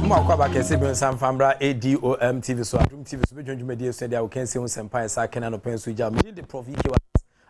Mo akɔ aba kɛse bi nsa mfa mbra ADOM TV so, Adom TV so, bɛdwa dwumadie so deɛ wokansi ho nsɛmpa ɛsa kɛne anɔpɛ nso gya. Medin de Prof EK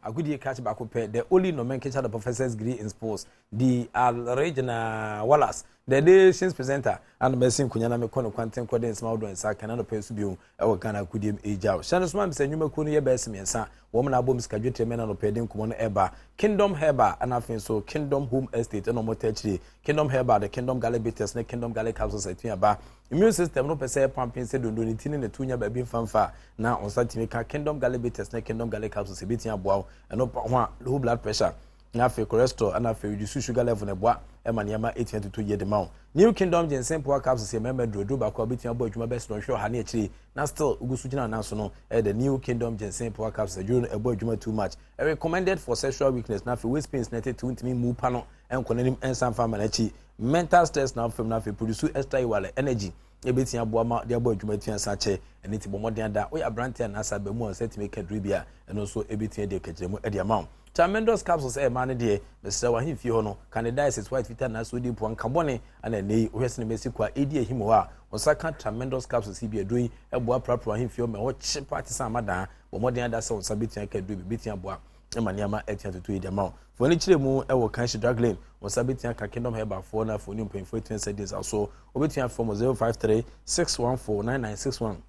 Agodie krakye baako pɛ, the only nomenclature the professor's degree in sports, the original Wallace, the nation's presenter, ana mɛsi nkonya na mekɔ no kwanten kɔde nsɛm ahodoɔ nsa kɛne anɔpɛ nso bio ɛwɔ Ghana agodie mu ɛgya. Hyɛ no soma mi sɛ nnwumakuo no yɛ bɛyɛ sɛ mmiɛnsa wɔn na abom sika dwetire mɛ na anɔpɛ de nkɔmmɔ no ɛba. Kingdom Herbal ɛna afei nso Kingdom Home Estate ɛna wɔn tɛ akyire Kingdom Herbal de Kingdom Garlic Bitters ne Kingdom Garlic Capsules atumi aba. Immune system no pɛ sɛ ɛpampen sɛ dondo ne ti ne ne to nya baabi mfamfa na wɔn nsa tumi ka Kingdom Garlic Bitters ne Kingdom Garlic Capsules, ebitumi aboa wo. Ɛno pa ho a, low blood pressure na afei cholesterol ɛna afei reduce sugar level na ɛboa ɛma nneɛma etumi atoto yie de ma wo. New Kingdom Ginseng Power Capsules yɛ mmarima duro duro baako a obetumi abɔ adwuma bɛsɛ dɔnhwɛ 100 ne akyire na still ugu so gyina nan so no. Ɛyɛ the New Kingdom Ginseng Power Capsules aduro no, ɛbɔ adwuma too much. Recommended for sexual weakness na afei waist pains na ɛtete ntumi mu pa no ɛnkɔ n'anim ɛnsa nfa ama n'akyi, mental stress na afei na afei produce extra iwale energy, ebetumi aboa ma de abɔ adwuma etua nsa kyɛ. Ɛne ti bɔ mmɔden ada woyɛ aberante a n'asa bɛ mu a ɔsɛ tumi ka duro bi a ɛno nso ebetumi de kakyere mu ɛde ama wo. Tremendous Capsules ɛyɛ maa no deɛ, mesrɛ wɔ ahemfie hɔ no, candidiasis, white fitaa na odi mpoa nka bɔne ana ɛnɛ yi wohwɛ sɛ ne mɛsi kɔ a ɛdi ahim hɔ a wɔn nsa ka Tremendous Capsules yi bi. Aduro yi ɛboa prapra ahemfie hɔ ma ɛhɔ kye pa te sɛ amadaa. Bɔ mmɔden ada sɛ wɔn nsa bɛtumi aka duro bi, bɛtumi aboa ɛma nneɛma atua tutu yi de ama wo. Fo ani kyerɛ mu ɛwɔ Kanshi Drug Lane, wɔn nsa bɛtumi aka Kingdom Herbal foɔ na afɔ ne mpanyinfoɔ atumi nsa di nsa so. Wɔbɛtumi afɔ mo 053 614 9961,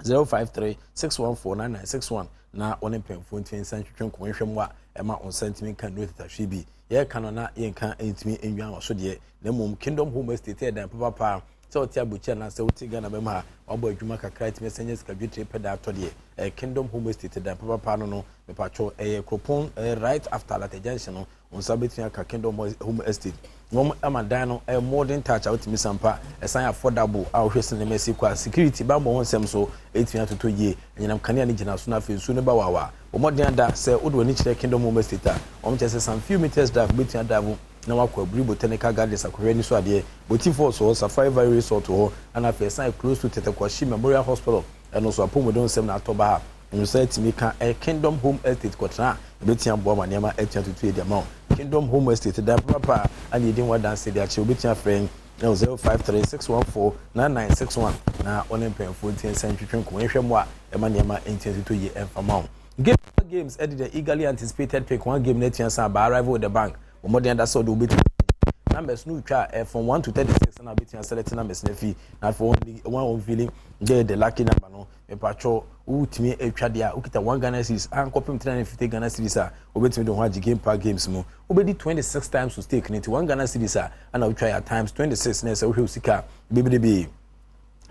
053 614 9961, na wɔne mpanyinfoɔ ntumi nsa ntwitwe nkɔmɔ nhwɛ mu a ɛma wɔn nsa ntumi nka nnuro tetahwe bi. Yɛreka no na yɛnka ntumi nwia wɔ so deɛ, na mmom Kingdom Home Estate yɛ dan papapa sɛ wɔte abɔkyi anaasɛ wote Ghana bɛm ha, wabɔ adwuma kakra tumi sɛ nyɛ sika dwetire pɛ da atɔ deɛ, ɛyɛ Kingdom Home Estate dan papapa no. Mepatwɔ, ɛyɛ Kuropɔn, ɛyɛ right after Alata Junction no, wɔn nsa bɛtumi aka Kingdom Home Estate. Wɔn ama dan no ɛyɛ modern touch a wotumi sampa, ɛsan affordable a wohwɛ sinima si kɔ a security bambɔ ho nsɛm so ɛtumi atoto yie. Ɛnyinam kanea no gyina so na afei nsuo no ba wawa. Wɔn mmɔden ada sɛ wode w'ani kyerɛ Kingdom Home Estate a, wɔn kyerɛ sɛ some few meters drive wobɛtumi adrive na wakɔ Aburi Botanical Gardens akɔhwɛ ani so adeɛ, Boti Falls hɔ, Safari Valley Resort hɔ, ɛna afei ɛsan close to Tetteh Quarshie Memorial Hospital. Ɛno nso apɔmuden nsɛm na atɔ ba ha nsa tumi ka ɛ Kingdom Home Estate kɔtena a ebɛtumi aboa ma nneɛma atua tutu edi ama wo. Kingdom Home Estate dan papapa a ɛna yɛdi ho adanse de akyerɛ. Obɛtumi afrɛ ɛwɔ 053 614 9961 na wɔne mpanyinfoɔ ntia nsa ntwitwe nkɔmɔ nhwɛ mu a ɛma nneɛma ntia tutu yie ɛmfa ma wo. Game games ɛde the eagerly anticipated Pick One game na atua san ba arrival with the bank. Wɔn mmɔden ada sɛ ɔde obɛtumi numbers no twa from 1 to 36 na obɛtumi select numbers na fi na afei wɔn unveiling gye the lucky number no. Mipatwɔ, wotumi atwa deɛ a wokita 1 Ghana cedis ankɔpem 350 Ghana cedis a wobɛtumi de ho agye Game Park Games mu. Wobɛdi 26 times to stake ne nti 1 Ghana cedis a ana wotwa yɛ times 26 na ɛsɛ wohwɛ wo sika bebrebe.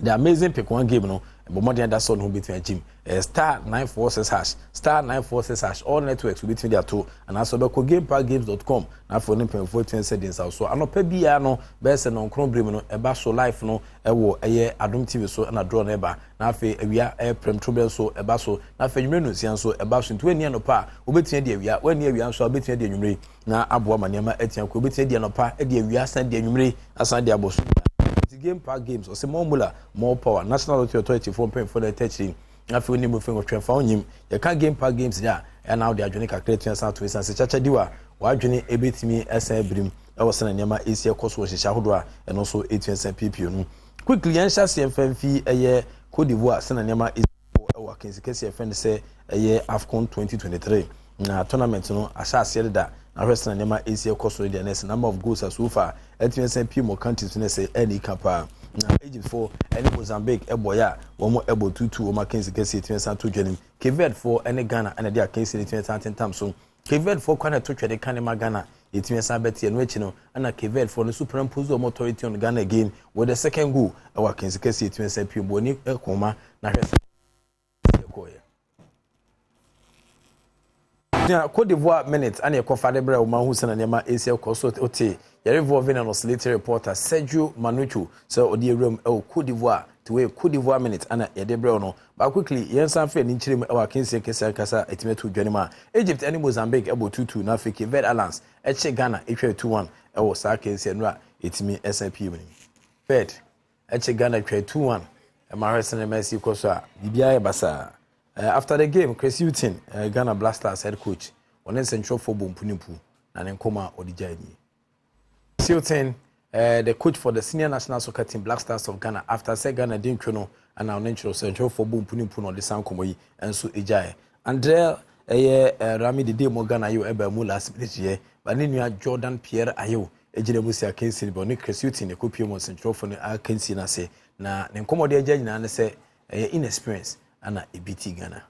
The amazing Pick One game no, bɔ mmɔden ada sɛ ɔno ho bɛtumi agyim. *946#, *946#, all networks wobɛtumi de ato anaasɛ wobɛkɔ gameparkgames.com na afei ne mpanyinfoɔ atumi sɛ de nsa so. Anɔpa biara no bɛyɛ sɛ nɔnkron bere mu no ɛba so live no ɛwɔ ɛyɛ Adom TV so, ɛna draw no ɛba, na afei awia ɛyɛ prɛmtoberɛ nso ɛba so, na afei anwummerɛ nonsia nso ɛba so. Nti woani anɔpa a, wobɛtumi adi awia, woani awia nso a, wobɛtumi adi anwummerɛ na aboa ma nneɛma atia kɔ. Wobɛtumi adi anɔpa, adi awia, asan di anwummerɛ, asan di abɔ so. Nti Game Park Games ɔsɛ more mula, more power. National Lottery Authority foɔ mpanyinfoɔ na ɛtɛ akyire. Afei onim fɛn wɔtwɛn fa onyim yɛka Game Park Games deɛ a ɛna wode adwene kakra atua san ato esan sɛ kyakya di wa wadwene ebetumi ɛsan ebirim ɛwɔ sɛ nneɛma esi ɛkɔ so wɔ hyehyɛ ahodoɔ a ɛno nso etua san piepie no. Quickly, yɛn hyɛ aseɛ mfɛn fi ɛyɛ Cote d'Ivoire sɛ nneɛma esi ɛwɔ akansi kɛseɛ fɛn sɛ ɛyɛ AFCON 2023 na tournament no ahyɛ aseɛ deda. Na ahwɛ sɛ nneɛma esi ɛkɔ so deɛ, nɛsɛ number of goals so far ɛtumi ɛsɛn pii mu countries no sɛ ɛna ika paa. Na Egypt foɔ ɛne Mozambique ɛbɔ yɛ a wɔn ɛbɔ 2-2 wɔn akansi kɛseɛ ɛtumi ɛsan to dwa nim. Cape Verde foɔ ɛne Ghana ɛna de akansi no ɛtumi ɛsan tentam so. Cape Verde foɔ kwan ɛto twɛde kan ne ma Ghana yɛtumi ɛsan bɛte. Ɛno akyi no ɛna Cape Verde foɔ no superimpose wɔn authority on Ghana again with the second goal ɛwɔ akansi kɛseɛ ɛtumi ɛsan pii mu. Ani ɛkɔma na hwɛ sɛ ɛkɔɔyɛ na Cote d'Ivoire minute ana ɛkɔfa de brɛ wɔn ahu sɛ na nneɛma esi ɛkɔ so. Ote yɛrevolving and oscillating reporter Sergio Manucho sɛ ɔde ewuram ɛwɔ Cote d'Ivoire te wei Cote d'Ivoire minute ana yɛde brɛ no. But quickly, yɛn nsa fɛ ne nkyerɛ mu ɛwɔ akansie kɛseɛ ankasa ɛtumi ato dwa no mu a Egypt ɛne Mozambique ɛbɔ 2-2, na afei Cape Verde Islands ɛkye Ghana etwa 2-1 ɛwɔ saa akansie no a ɛtumi ɛsan pii mu. Verde ɛkye Ghana twa 2-1. Ɛma ahwɛ sɛ nneɛma esi kɔ so a biribiara yɛ basaa. After the game, Chris Hughton, Ghana Black Stars head coach, ɔne nsɛntwerɛfoɔ bɔ mpunimpu na ne nkɔmɔ a ɔde gya nie. Hughton The coach for the senior national soccer team, Black Stars of Ghana, after sɛ Ghana di ntwo no, ana ɔne ntwerɛ sɛ ntwerɛfoɔ bɔ mpu ne mpu na ɔde san nkɔmmɔ yi nso gyaeɛ. Andre ɛyɛ Rami Dede mu Ghana Ayew ɛbaa mu last minute yɛ ba ne nua Jordan Pierre Ayew gyina mu si akansi no bi, ɔne Chris Hughton ɛkɔpie mu nsɛntwerɛfoɔ no akansi no ase, na ne nkɔmmɔde agya nyinaa ne sɛ ɛyɛ inexperience ana ebi ti Ghana.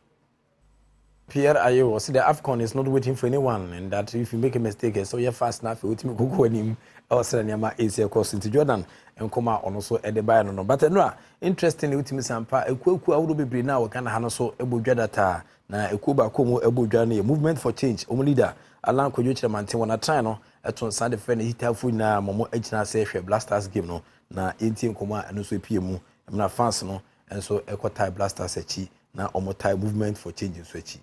Pierre Ayew ɔsi the AFCON is not waiting for anyone and that if you make a mistake, so yɛ fast na afei wotumi koko anim ɛwɔ sɛ nneɛma esi ɛkɔ so. Nti Jordan nkɔmɔ a ɔno nso ɛde baeɛ no, but ɛno a interesting, wotumi sampa ekuo ahodoɔ bebree na wɔ Ghana ha no so ɛbɔ dwa data, na ekuo baako mu ɛbɔ dwa no yɛ Movement for Change. Wɔn leader Alan Kwadwo Kyerɛmanten wɔn atran no ɛto nsa de fɛ ne hitafo nyinaa ma wɔn agyina ase hwɛ Black Stars game no, na yɛntie nkɔmɔ a ɛno nso epie mu ɛmuna fans no nso ɛkɔ tie Black Stars akyi na wɔn tie Movement for Change nso akyi.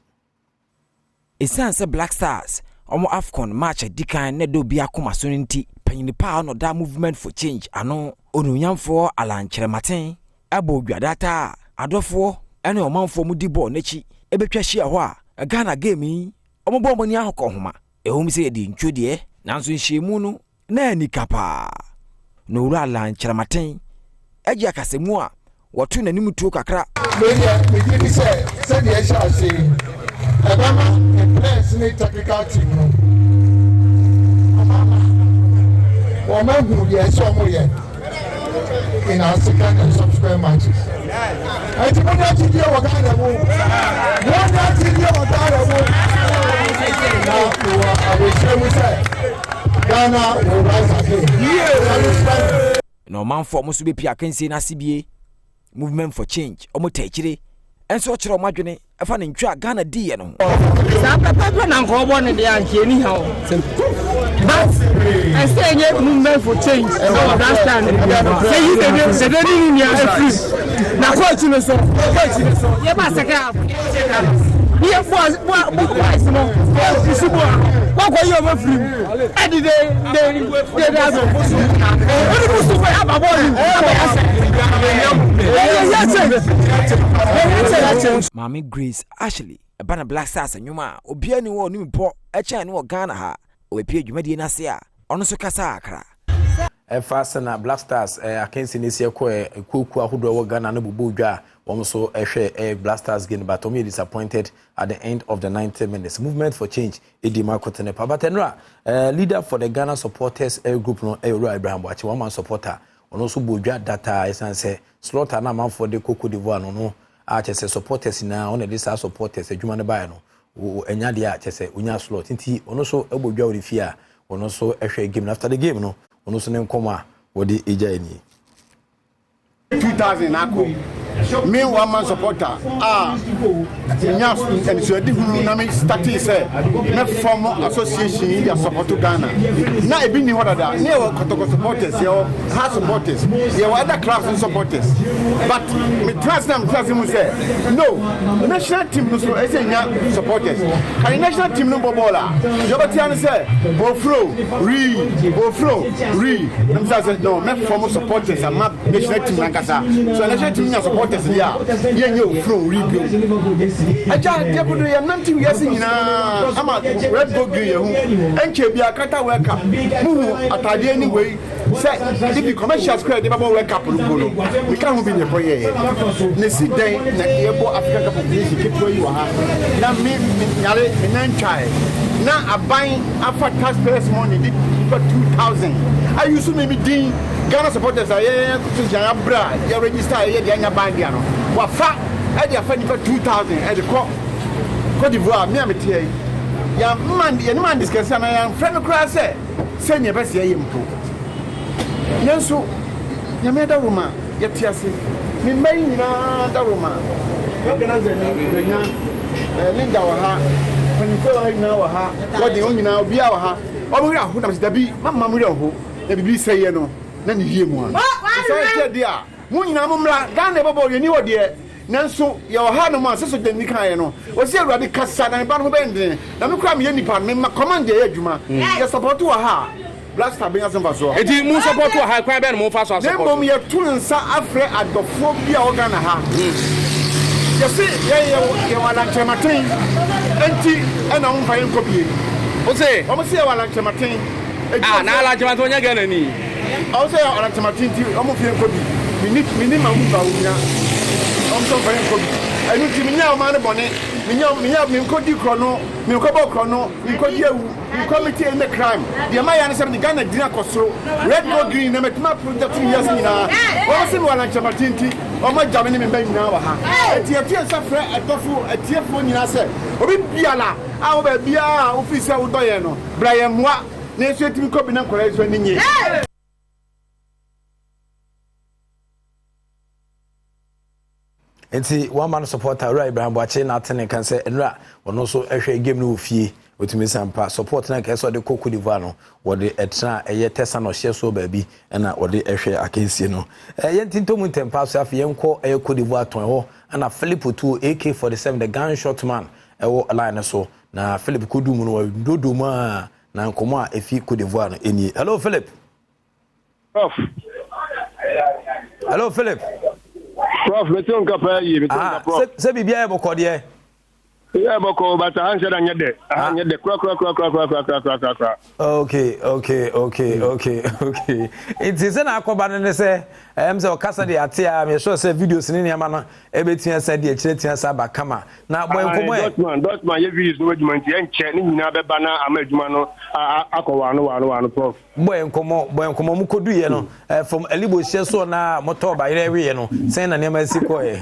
Ɛsiane sɛ Black Stars ɔmo AFCON match adi kan na ɛda obi akoma so no nti, panyini paa ɔno da Movement for Change ano, onuonyamfoɔ Alan Kyerɛmaten, ɛbɔ dwadata a adɔfoɔ ɛne ɔmanfoɔ mu di bɔɔl n'akyi ɛbɛtwa hyia hɔ a Ghana game yi ɔmo bɔ ɔmo ani ahokɔ homa. Ɛwom sɛ yɛde ntwo deɛ, nanso nhyiamu no na anika paa na Owura Alan Kyerɛmaten agye akasamu a wɔto n'anim tuo kakra. Medeɛ megye di sɛ sɛdeɛ ɛhyɛ ase yi, ɛbɛma the players ne technical team no ɔmama wɔn ahu deɛ ɛsɛ ɔmo yɛ in our second and subsequent matches. Ɛti mo nya gyidie wɔ Ghana mu, mo nya gyidie wɔ Ghana mu, na wɔ awehyɛ mu sɛ Ghana will rise again. Yie. Na ɔmanfoɔ ɔmo nso bɛpie akansie no ase bie, Movement for Change ɔmo ta akyire ɛnso ɔkyerɛ ɔmo adwene ɛfa ne ntwa a Ghana diiɛ no ho. Saa pɛpɛpɛ na nka ɔbɔ ne deɛ anka ɛni ha o, but ɛsɛ ɛnyɛ Movement for Change ɛwɔ Black Star no sɛ yi dede dede ne ne nua afiri na coach no so, coach no so yɛba second half yɛ boys boys no ɛkusi bɔɔl no wɔkɔ yi ɔmo afiri mu ɛde de de de de aso ɔde busu bɔ aba bɔɔl mu aba yɛ sɛ ɛyɛ yɛ change, ɛyɛ change. Maame Grace Ashley ɛba na Black Stars nnwom a obiara ni wɔ onim bɔ ɛkyɛn no wɔ Ghana ha, ɔbɛpie dwumadie no ase a ɔno nso kasa akra. Ɛfa sɛ Black Stars akansi ne si ɛkɔ ekuokuo ahodoɔ ɛwɔ Ghana no bobɔ dwa a wɔn nso ɛhwɛ Black Stars game, but wɔn yɛ disappointed at the end of the 90 minutes. Movement for Change edi mu akotene pa, but ɛnura leader for the Ghana supporters group no ɛyɛ Owura Abraham Boakye, one man supporter. Ɔno nso bɔ dwa data ɛsan sɛ slaughter na amanfoɔ de kɔ Cote d'Ivoire no a kyerɛ sɛ supporters nyinaa ɔna de saa supporters adwuma no baeɛ no ɛnya deɛ a kyerɛ sɛ onya slot, nti ɔno nso bɔ dwa wɔ ne fie a ɔno nso hwɛ game no. After the game no, ɔno nso ne nkɔmɔ a wɔde egya nie. 2000 akɔ me one man supporter a menya anisoade hunu na me starte sɛ mɛform association yi de support Ghana na ebi ni hɔ dada ne yɛwɔ Kɔtɔkɔ supporters, yɛwɔ ha supporters, yɛwɔ other clubs supporters, but me tena ase na me tena ase mu sɛ no, national team no so ɛsɛ nya supporters. Kane national team no bɔ bɔɔl a yɛbɛtea no sɛ ofuro rii ofuro rii na me sɛ no, mɛform supporters ama national team nankasa so national team nya supporters yi a yɛnyɛ ofuro rii bio. Agya deɛ kodo yɛ nante wiase nyinaa ama red, gold, green yɛ ho ɛnkyɛ bi akata World Cup muhu ataadeɛ ni wei sɛ ibi commercials kora yɛde bɛbɔ World Cup no mpo no, meka ho bi ne ɛkɔ yɛyɛ na si dɛn na yɛbɔ African Cup of Nations ketewa yi wɔ ha na me nyare me nan twae na aban afa taxpayers money de nipa 2000 ayi so me din Ghana supporters a yɛyɛ so gyina abrɛ a yɛ register a yɛyɛ deɛ anya ban dea no wafa ɛde afa nipa 2000 ɛde kɔ Cote d'Ivoire. Me a mete yi yɛn yɛne man discuss ana yɛmfrɛ no koraa sɛ sɛnea ɛbɛsɛ yɛyɛ mpo. Yɛn nso Nyame adawoma yɛte ase, me mma yi nyinaa dawoma, organizer ni bɛnya Linda wɔ ha, mpanyinfoɔ wɔ ha nyinaa wɔ ha, wɔde wɔn nyinaa obiara wɔ ha. Wɔn werɛ aho nam sɛ dabi mama mo werɛ ho na biribi sɛ yɛ no na ne yie mu a sɛ sɛ deɛ a mo nyinaa mo mmra Ghana ɛbɛbɔ yɛni wɔ deɛ. Nanso yɛwɔ ha nom a sɛ sogyani kaeɛ no, ɔsi Awurade kasa na me ba no ho bɛyɛ den na me koraa meyɛ nipa no mema command deɛ ɛyɛ adwuma. Yɛ support wɔ ha a, Black Star bɛnya so mfasoɔ. Enti mo support wɔ ha, kwan bɛn na mo fa so Na asupport? Mmom yɛto nsa afrɛ adɔfoɔ bi a wɔ Ghana ha. Yɛse yɛn yɛwɔ alankyerɛmaten enti ɛna wɔmfa yɛn nkɔ bie. O se? Wɔn se yɛwɔ alankyerɛmaten. Ah, na alankyerɛmaten ɔnyɛ Ghana ni. Ɔmo sɛ ɔnantemate nti ɔmo mfa yɛn nkɔ bi. Menni menni ma mu ba wo nya. Ɔmo sɛ ɔmfa yɛn nkɔ bi. Ɛno nti menyɛɛ ɔman no bɔne. Menyɛ menyɛ menkɔdi korɔno, menkɔbɔ korɔno, menkɔdi awu, menkɔmiti any crime. Deɛ mayɛ ara ne sɛ mede Ghana din akɔ soro. Red gold green na matumi aprojɛte no wiase nyinaa. Wɔn se mewɔ anankyɛmate nti wɔn agya me ne me mma nyinaa wɔ ha. Enti yɛto yɛn nsa frɛ adɔfo atiefoɔ nyinaa sɛ obi biara a wɔ baabiara a wofii sɛ wodɔ yɛn no, bra yɛn mmoa na yɛn nso yɛntumi nkɔ bi na nkwadaa yi nso ani nnye. Nti one man supporter Owura Ibrahim Boakye na ate ne nka sɛ nnura ɔno nso hwɛ game no wɔ fie otumi san pa support na nka ɛsɛ ɔde kɔ Cote d'Ivoire no wɔde ɛtena ɛyɛ tɛsa na ɔhyɛ soɔ baabi ɛna wɔde ɛhwɛ akansie no. Ɛyɛ nti ntomu ntɛmpa so afei yɛnkɔ ɛyɛ Cote d'Ivoire tɔn ɛhɔ ɛna Philip Otuo AK-47 the gunshot man ɛwɔ line no so na Philip kodu mu no wɔdodo mu a na nkɔmɔ a efi Cote d'Ivoire no nie. Hello Philip. Prof. Hello Philip. Prof, mete wo nka paa yie, mete wo nka prof. Sɛ biribiara yɛ bɔkɔ deɛ. Yɛ bɔkɔ but aha nhyɛ da nyɛ dɛ. Aha nyɛ dɛ kura kura kura kura kura kura kura kura kura. Okay, okay, okay, okay, okay. Nti sɛ na akɔba no ne sɛ ɛm sɛ ɔkasa de ate a meyɛ sure sɛ videos ne nneɛma no ɛbɛtua sɛ de akyerɛ tua sɛ aba kama. Na bɔ nkɔmmɔ ɛ. Dotman, Dotman yɛ videos no adwuma nti ɛnkyɛ ne nyinaa bɛba na ama adwuma no akɔ waano waano waano prof. Bɔ yɛn nkɔmmɔ, bɔ yɛn nkɔmmɔ. Mo kɔduiɛ no, eh, from Alibo hyɛ soɔ na motɔɔ bayerɛ weeɛ no, sɛn na nneɛma si kɔɛ?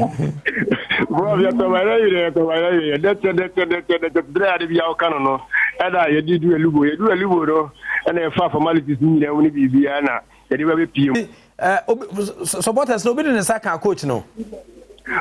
Prof, yɛtɔ bayerɛ weeɛ, yɛtɔ bayerɛ weeɛ. Dɛkyɛ, dɛkyɛ, dɛkyɛ, dɛkyɛ, berɛ a ade bi a woka no no, ɛna yɛde du Alibo. Yɛdu Alibo no, ɛna yɛfa formalities no nyinaa mu ne biribiara na yɛde ba bɛpie mu. Eh, obi, supporters no, obi de ne nsa ka coach no.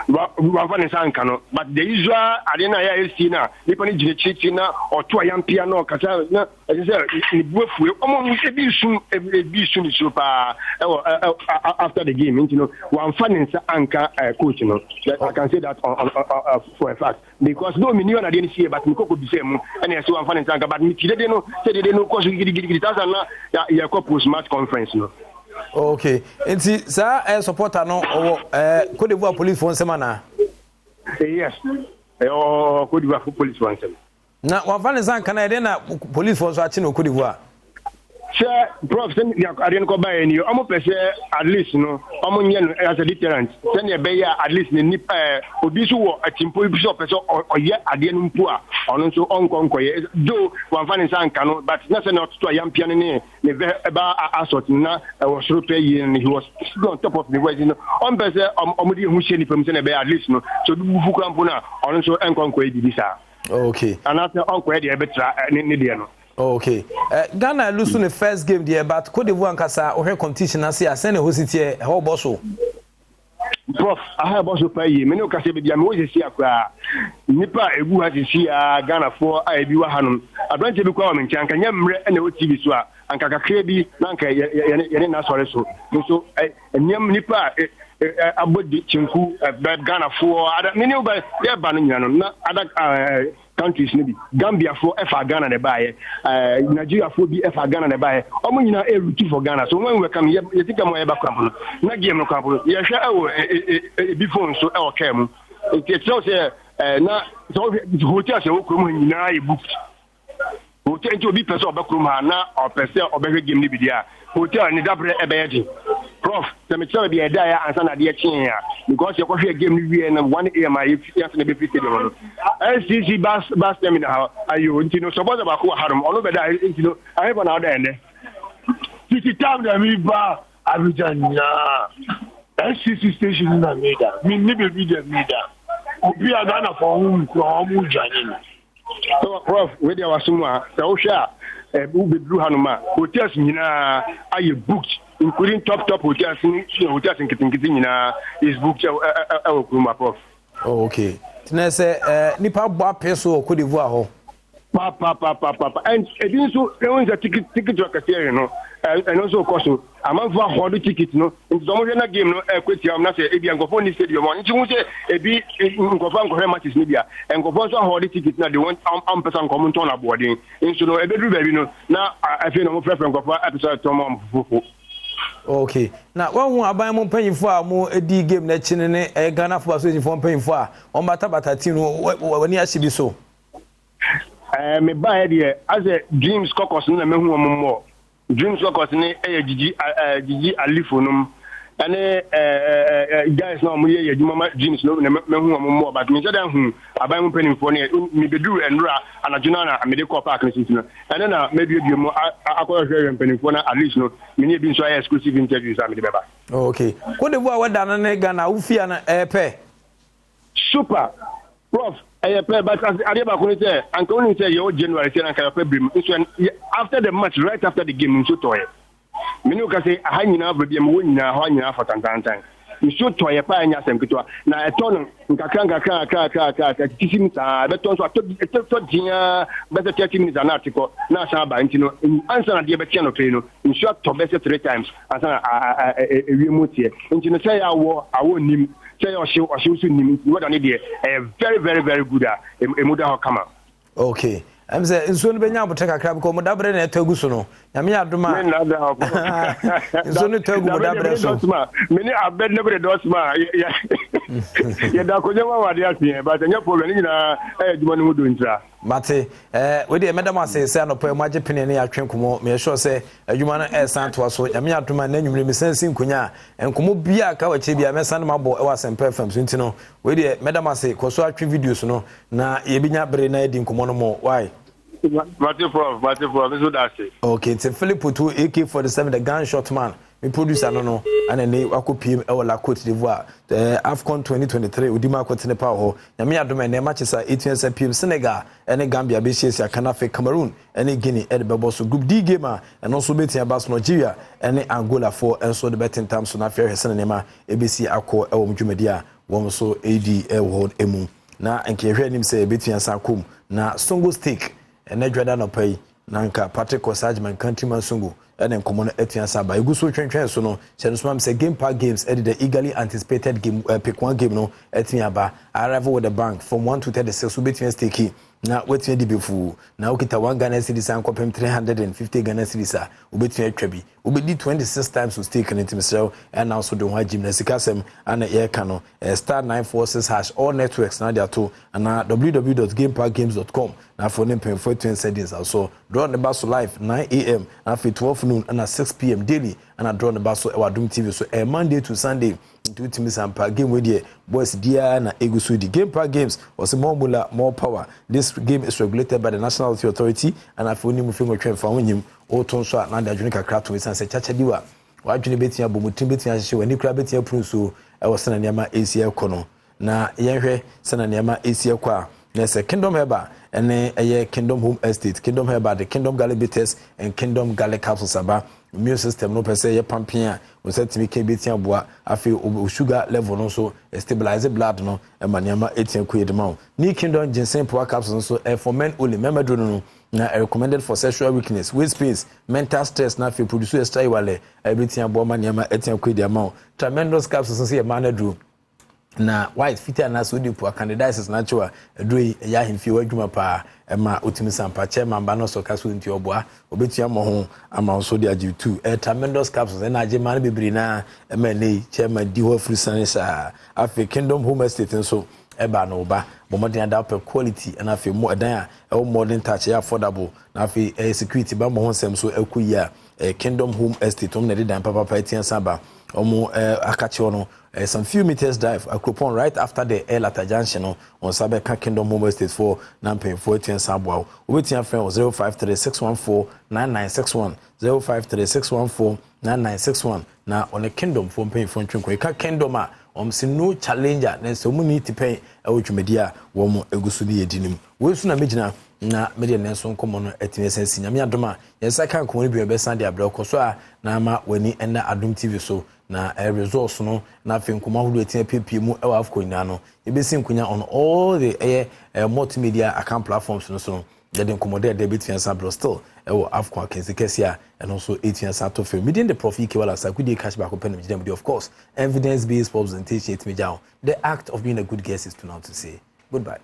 Wamfa ne nsa anka no, but the usual ade no a yɛ a ɛsi no a, nipa no gyina akyirikyiri na ɔto ayampea na ɔkasa na Ɛsɛ sɛ ne bu afue. Wɔn ebi nsu ebi nsu nisuo paa ɛwɔ ɛ after the game nti no wɔnfa ne nsa anka ɛ coach no. I can say that on, on, on, for a fact because though mi ni ɔna adeɛ no sie but mi kɔkɔ bisa mu ɛna ɛsɛ wɔnfa ne nsa anka but mi ti dede no sɛ dede no kɔ so gidigidigidi saa na yɛ kɔ post match conference no. Okay, nti saa ɛ supporter no ɔwɔ ɛ Cote d'Ivoire police fo nsɛm anaa? Yes, ɛwɔ Cote d'Ivoire police fo nsɛm. Na wamfa ne nsa anka no a, ɛdeɛn na policefoɔ nso akye no wɔ Cote d'Ivoire? Sɛ prof sɛ nea adeɛ no kɔbaeɛ ni ɔmo pɛ sɛ at least no ɔmo nyɛ no as a deterrent sɛnea ɛbɛyɛ a at least ne nipa ɛɛ obi nso wɔ atimpo bi sɛ ɔpɛ sɛ ɔyɛ adeɛ no mpo a ɔno nso ɔnkɔ nkɔyɛ though wamfa ne nsa anka no but na sɛ na ɔtoto ayampia no ne ne vɛ ɛba assault no na ɛwɔ soro pɛ yie no he was still on top of ne voice no ɔmpɛ sɛ ɔmo de ehu hyɛ nipa mu sɛnea ɛbɛyɛ at least no sɛ obi bufu kura mpo no a ɔno nso ɛnkɔ nkɔyɛ biribi saa. Okay. Anaasɛ ɔnkɔyɛ deɛ ɛbɛtra eh, ne ne deɛ no. Okay. Uh, Ghana lose ne first game deɛ but Cote d'Ivoire ankasa wohwɛ competition ase a sɛn na ɛhɔ si teɛ ɛhɔ bɔ so. Prof, aha ɛbɔ so paa yie. Me ne wo kasa baabi a mewɔ sisi a koraa nnipa a ɛgu ha sisi a Ghanafoɔ a ebi wɔ hanom. Aberanteɛ bi koraa wɔ me nkyɛn anka nyɛ mmerɛ na ɛwɔ TV so a anka kakra bi na anka yɛne n'asɔre so nso nneɛma nipa a abɔ di kyenku Ghanafoɔ ada ne ne ba yɛba no nyina no na ada countries no bi Gambiafoɔ ɛfa Ghana na ɛbaeɛ Nigeriafoɔ bi ɛfa Ghana na ɛbaeɛ wɔn nyinaa ɛrutu for Ghana so when we come yɛ yɛti ka mu a yɛba krampo no na game no krampo no yɛhwɛ ɛwɔ ebi phone so ɛwɔ kaa mu nti ɛkyerɛw sɛ na sɛ wohwɛ hotels ɛwɔ kurom ha nyinaa yɛ booked Hotel nti obi pɛ sɛ ɔba kurom ha na ɔpɛ sɛ ɔbɛhwɛ game no bi deɛ a, hotel ne dabrɛ ɛbɛyɛ den. Prof, sɛ mekyerɛ baabi a yɛdaeɛ ansa na adeɛ kyeeɛ a, because yɛkɔhwɛɛ game no wieɛ no 1am a yɛfi ansa na yɛbɛfiri stadium no. NCC bus bus terminal ha ayo nti no supporter baako wɔ hanom ɔno bɛda nti no ahefa na ɔda ɛnɛ. Titi time na mi ba Abidjan nyinaa NCC station na mi da mi ni baabi dɛ mi da obi a Ghana fɔ ɔmo nkura ɔmo dwane no. So prof wei deɛ waso mu a sɛ wohwɛ a eh, wobɛduru hanom a hotels nyinaa ayɛ booked including top top hotels ne hotels nketenkete nyinaa is booked ɛwɔ kurom a prof. Oh, okay. Tena sɛ eh, nipa bɔ apee so wɔ Cote d'Ivoire hɔ. Papapapapa and ebi nso ehu sɛ ticket ticket akɛseɛ yɛ no ɛno nso kɔ so amanfoɔ ahɔdo ticket no nti sɛ wɔhwɛ na game no ɛkɔ tia wɔn na sɛ ebi nkurɔfoɔ ni stadium hɔ nti hu sɛ ebi nkurɔfoɔ ankɔhwɛ matches no bi a nkurɔfoɔ nso ahɔdo ticket na de wɔn ampɛ sɛ nkɔm ntɔn aboɔden nso no ebeduru baabi no na afei na wɔn frɛfrɛ nkurɔfoɔ ɛpɛ sɛ ɛtɔn wɔn fofofo. Okay na wahu aban mu mpanyinfoɔ a wɔn di game n'akyi no ne ɛyɛ Ghana Football Association foɔ mpanyinfoɔ a wɔn batabata team no wɔn ani ahye bi so. Ɛɛ mebaeɛ deɛ asɛ dreams kɔkɔs no na mehu wɔn mmɔ. Dreams Workers ne ɛyɛ Gigi ɛɛ Gigi Alifo nom ɛne ɛɛ ɛɛ guys na wɔn yɛ yɛ adwuma ma Dreams no na mɛhu wɔn mmoa, but menhyɛ da hu aban mu mpanimfoɔ no yɛ. Mebɛduru nnora anadwo no na mede kɔɔ park no so, nti no ɛne na mɛduadua mu akɔhwehwɛ mpanimfoɔ na at least no me ne ebi nso ayɛ exclusive interviews a mede bɛba. Oh, okay. Cote d'Ivoire wɛda no ne Ghana wofia no ɛyɛ pɛ? Super. Prof, ɛyɛ pɛ, but adeɛ baako ne sɛ anka wonim sɛ yɛwɔ January sɛ anka yɛpɛ bere mu nso, after the match, right after the game, nsuo tɔɔyɛ. Me ne wo ka sɛ aha nyinaa, baabi a mewɔ nyinaa, hɔ nyinaa fa tantantan. Nsuo tɔɔyɛ paa, ɛnyɛ asɛm ketewa, na ɛtɔ no nkakra nkakra nkakra nkakra nkakra titi mu saa. Ɛbɛtɔ nso atɔ ɛtɔ gyeaa bɛsɛ 30 minutes ana ate kɔ na asan aba. Nti no ansa na adeɛ bɛkyɛ no pɛi no, nsuo atɔ bɛsɛ three times ansa na ewie mu teɛ. Nti no sɛ yɛ awɔ awɔ nim, sɛ yɛ ɔhyew ɔhyew nso nim, nti weather ne deɛ ɛyɛ very very very good a emu da hɔ kama. Okay, sɛ nsuo no bɛnya abotɛ kakra because mo dabrɛ na ɛtɔ agu so no. Nyame yɛ adom a nsuo no tɔ agu mo dabrɛ so. Me ne Abednego de dɔsoma yɛda akonnwa mu awade aseɛ, but ɛnyɛ problem, ne nyinaa ɛyɛ adwuma no mu do ntira. Mate. Wei deɛ mɛda mo ase sɛ anɔpa mu agye pene ne yɛatwe nkɔmmɔ. Meyɛ sure sɛ adwuma no ɛresan toa so. Nyame yɛ adom a na anwummere mesan si nkonya a nkɔmmɔ biaa ka wakyire biaa mɛsan de mabɔ ɛwɔ Asɛmpa FM so. Nti no wei deɛ mɛda mo ase. Kɔ so atwe videos no na yɛbɛnya bere na yɛdi nkɔmmɔ no mɔ why. Mate Prof, mate Prof, nso da ase. Okay, nti Philip Otuo AK47, the gunshot man, me producer no ana ne wakɔ piem ɛwɔ La Cote d'Ivoire, AFCON 2023 odi mu akɔtene pa wɔ hɔ. Nyame adom ɛnɛ matches a ɛtua sɛ piem, Senegal ɛne Gambia bɛsiesie aka no, afei Cameroon ɛne Guinea ɛde bɛbɔ so. Group D game a ɛno nso bɛtua ba so, Nigeria ɛne Angola foɔ nso de bɛtentam so, na afei ahwɛ sɛne nneɛma ɛbɛsi akɔ ɛwɔ mu dwumadi a wɔn nso ɛredi ɛwɔ hɔ mu. Na nka yɛhwɛ anim sɛ yɛbɛtua sa akɔ mu na Songo Stake ɛnɛ dwada nɔpa yi na nka Patrick Osagyeman Countryman Songo ɛne nkɔmmɔ no atua sa aba. Egu so twɛntwɛn so no, hyɛ no soma sɛ Game Park Games ɛde the eagerly anticipated game pick one game no atumi aba, arrival with the bank from 1 to 36. Wobɛtumi astake na woatumi adi bɛfuu na wokita 1 Ghana cedis a nkɔpem 350 Ghana cedis a wobɛtumi atwa bi, wobɛdi 26 times o stake no. Ntimi serɛ ɛna nso de ho agyim na sika asɛm ana yɛreka no. *946# all networks na de ato anaa www.gameparkgames.com na afei ne mpanyinfoɔ atua nsa di nsa so. Draw ne ba so live 9 a.m. na afei 12 noon ɛna 6 p.m. daily ɛna draw ne ba so ɛwɔ Adum TV so. Monday to Sunday, nti wotumi sampa game wei deɛ boys diara na egu so di. Game Park Games wɔsɛ more moolah, more power. This game is regulated by the National Lottery Authority. Ɛna afei onim fi nwɔtwe mfa ho nyim woto nso a na de adwene kakra to esan sɛ kyakya di wa wadwene bɛtumi abɔ mu, tirim bɛtumi ahyehyɛ, w'ani kura bɛtumi apuru nsuo ɛwɔ sɛnɛ nneɛma esi ɛkɔ no. Na yɛnhwɛ sɛnɛ nneɛma esi ɛkɔ a na sɛ Kingdom Herbal ɛne ɛyɛ Kingdom Home Estate, Kingdom Herbal de Kingdom Garlic Bitters and Kingdom Garlic Capsules aba. Immune system no pɛ sɛ ɛyɛ pampian a wɔn nsa tumi ka bɛtumi aboa. Afei o sugar level no nso stabilize blood no ɛma nneɛma ɛtumi kɔ yɛ de ma wo. New Kingdom Ginseng Power Capsules nso for men only, mmarima duro no na recommended for sexual weakness, waist pains, mental stress, na afei produce extra iwale a ɛbɛtumi aboa ma nneɛma ɛtumi kɔ yɛ de ama wo. Tremendous Capsules nso yɛ mmaa no aduro na white fitaa anaasɛ wode pua candidiasis na akyew a aduro yi ɛyɛ ahemfie w'adwuma paa ɛma wotumi sampa kyɛ mamba no so ka so nti ɔboa obɛtua mmɔ ho ama wo so de agye tu. Tremendous Capsules ɛna agye ma no bebree naa ɛma ɛnɛ yi kyɛ di hɔ afiri sane saa. Afei Kingdom Home Estate nso ɛba no ba bɔ mmɔden ada pɛ quality ɛna afei mo ɛdan a ɛwɔ modern touch, ɛyɛ affordable, na afei ɛyɛ security ba mmɔ ho nsɛm so ɛkɔ yie a Kingdom Home Estate wɔn na ɛde dan papapa ɛtia san ba wɔn akakyew no some few meters drive Akropɔn, right after the Airlata junction no, wɔn nsa bɛka Kingdom Home Estate foɔ na mpanyinfoɔ atua nsa aboa wo. Wobɛtua frɛ wɔ 0536149961, 0536149961, na ɔne Kingdom foɔ mpanyinfoɔ ntwe nkɔ. Ɛka Kingdom a wɔn si no challenger na sɛ wɔn ni ti pɛn ɛwɔ dwumadi a wɔn egu so ne yɛ di nim. Wɔn nso na megyina na mede ne nso nkɔmmɔ no atumi ɛsɛn si. Nyame adom a yɛn nsa ka nkɔmmɔ no bi bɛsan de abrɛ kɔ so a na ama w'ani ɛna Adom TV so na results no na afei nkɔmmɔ ahodoɔ ɛtumi apiepie mu ɛwɔ AFCON nyinaa no. Yɛbɛsi nkonya on all the ɛyɛ multimedia account platforms no so no, yɛde nkɔmmɔ dɛ ɛdɛ bɛtumi asan abrɛ still ɛwɔ AFCON akansi kɛseɛ a ɛno nso ɛtumi asan ato fam. Medin de Prof Ike Wala Sakudie cash baako pɛ na megyina mu de. Of course, evidence based presentation ɛtumi gya ho. The act of being a good guest is to now to say goodbye.